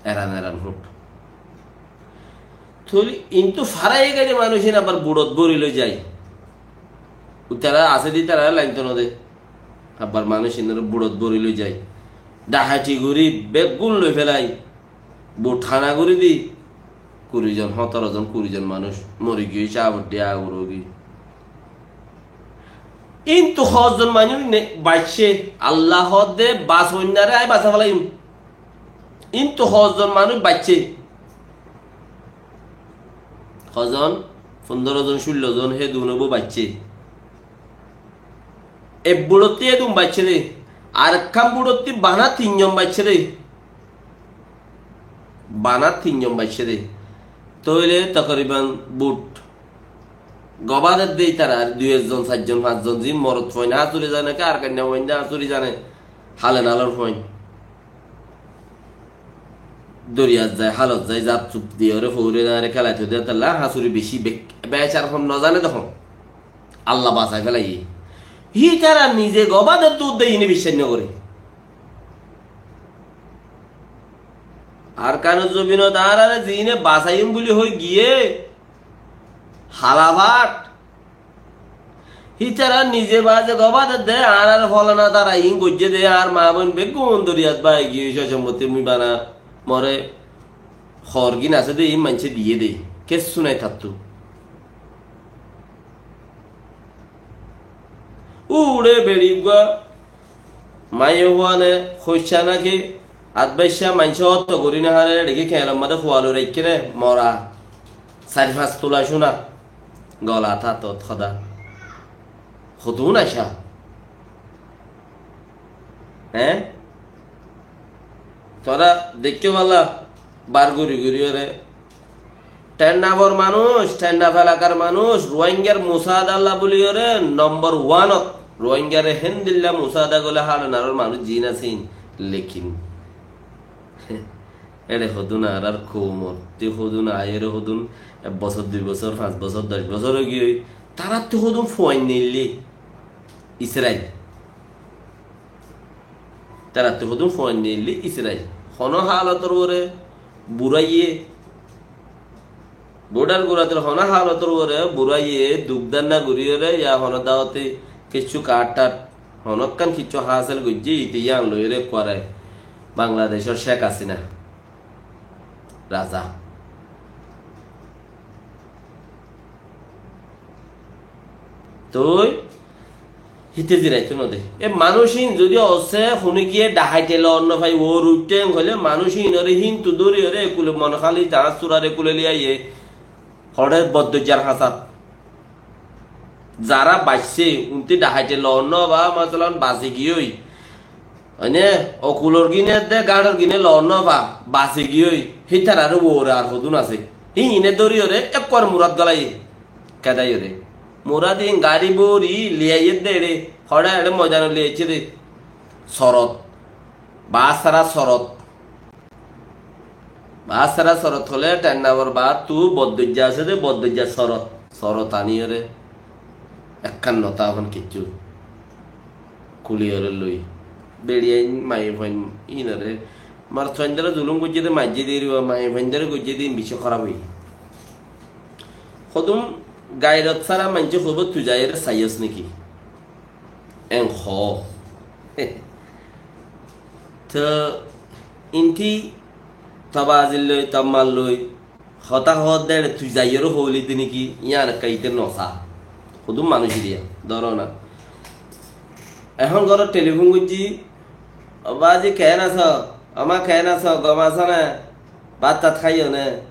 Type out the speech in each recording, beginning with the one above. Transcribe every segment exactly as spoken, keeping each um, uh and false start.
Eran eran fut. Tóile intu fárai gele manúic ín abar buçot bóri loi zai. Ítara asé de, ítara lainto no de. Abar manúic ínore buçot bóri loi zai. Dhahaiti gorí beggún loi félai. Buç hána gorí di. Kuri zon, hótoro zon, kuri zon manúic mori giyói, cábot di agor ói giyói. Intu hozzon manúic ne-, baiccé, Allah hoó de bas óinnare añí basai félaiyum. Intu hozzon manúic baiccé. Hozon? Fundoro zon, cúllo zon, hé dun óibo baiccé. Ek buçottí hé dun baiccé de. Ar ekkán buçottí bana tin zon baiccé de. Bana tin zon baiccé de. Tóile tokoriban buç gobá der de ítara, ar dui ek zon, sair zon, fañs zon, zin morot fuain asuri zane, ki ar kainna fuain de asuri zane, hale nalor fuain. Doriyat zai, halot zai, zat zup diyóre, foóre diyóre, kelaito de, talla hasuri beci be-, becar hom no zane de hom. Allah basai félaiye. Hítara nize gobá der dud de, ine biccác no gore. Arkanor zobinot añárare zine basaiyum buli hoi giye, hala fat. Hítara nize baze gobá der de, añárar folana tara in goijjé de, añár maa boin beggún doriyat bái giyé, só sompotti mui bana, more horgin asé de, in maincé diyé de, kessú nai tattú. Uçé beçi uggúa maiyafuane hoiccá náki, at baiccá maincé otto gorí no háre, eçé ki keñlor mazé fua loi raikké né, mora, sair fañs tula cúna, golat, átot, hodá. Hodún acá. Eé? Tuáñra deikkó falla, bar gorí gorí óre. Thennafor manúic, Thennaf elakar manúic, Ruáingar musaadalla buli óre nombor wanot. Ruáingare héndilla musaada goillé háçe naror manúic ziín asé ín. Lekin éçe hodún añárar koumor, te hodún aiyóre hodún ek bosór, dui bosór, fañs bosór, doc bosór ói giyói, taráttu hodún fuain neillé Israil. Taráttu hodún fuain neillé Israil. Honó halotor uore buraiyé, bodhar gurator honó halotor uore buraiyé duk dánna goríyore ya honó dawote kessú kaáth-tháth honókkan kessú hásil goijjé, ite yían loiyóre kuarai Bangladecór Cék Hasina raza. Toi híte ziraitó no de. E manúic ín zodi osé hone giyé dhahaite loon no fai, uore uiththé hoilé manúic ínore híntu dóriyore ekule mone háli dañr surar ekule loi aiyé. Hoçé boddoijjar hañsat. Zará baiccé, unti dhahaite loon no fa, masalan, basi giyói. Oine, okulor gine de, gáñçor gine loon no fa, basi giyói. Hítarare uore ar hodún asé. Híine dóriyore ekkuar murat golaiyé. Kedaiyore. Murat ín gaçi bóri liyaiyé de eçé. Hoçé eçé moidanot liyaiccé de. Sorot. Baássara sorot. Baássara sorot hoilé Thennafor baáttu boddoijja asé de, boddoijja sorot. Sorot aniyóre ekkán notá ehón kiccú kuliyóre loi. Beçiyain maiyafuain ínore, morotfuaindóre zulum goijjé de, maijjé de, iriba maiyafuaindóre goijjé de, ín bicí hóraf óiye. Hodún gairot sára maincé hoibó, tui zaiyóre saiyós néki? Eén hoó. Toi inti tobazir loi, tobmar loi, hotá hoódde eçé tui zaiyóre hoóili de néki, yían ekká ite nosá. Hodún manúic iriya, dóro na. Ehón górot telifón goijjí, "Ó baázi, keén asó? Ó má, keén asó? Gom asó né? Bát tat háiyo né?"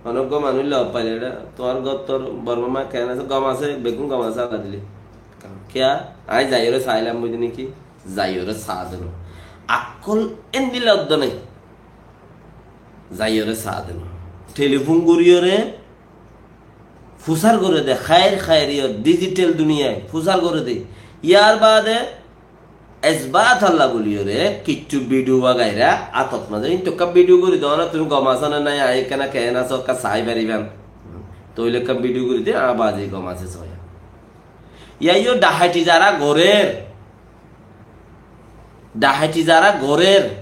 Honó uggúa manúic loot failé eçé, tuáñr góttor Bormar maá keén asé? Gom asé, beggún gom asé, Allah dile. Kiyá? Aññí zaiyóre saáilam buli néki? Zaiyóre saá de no. Akkól endilla uddó nái. Zaiyóre saá de no. Telifón goríyore fusár goré de, háir háiriyot, dijital duniyait fusár goré de. Yar baade esbatolla buliyóre kiccú bidiyo bagairá, átot mazé, híntu ekkán bidiyo gorí do na, tuñí gom asó né nái, aññí ekkána keén asó, ekká saái faribán. Tóile ekkán bidiyo gorí de, añár baázi gom asé sóiya. Yá yó dhahaiti zará gorér, dhahaiti zará gorér,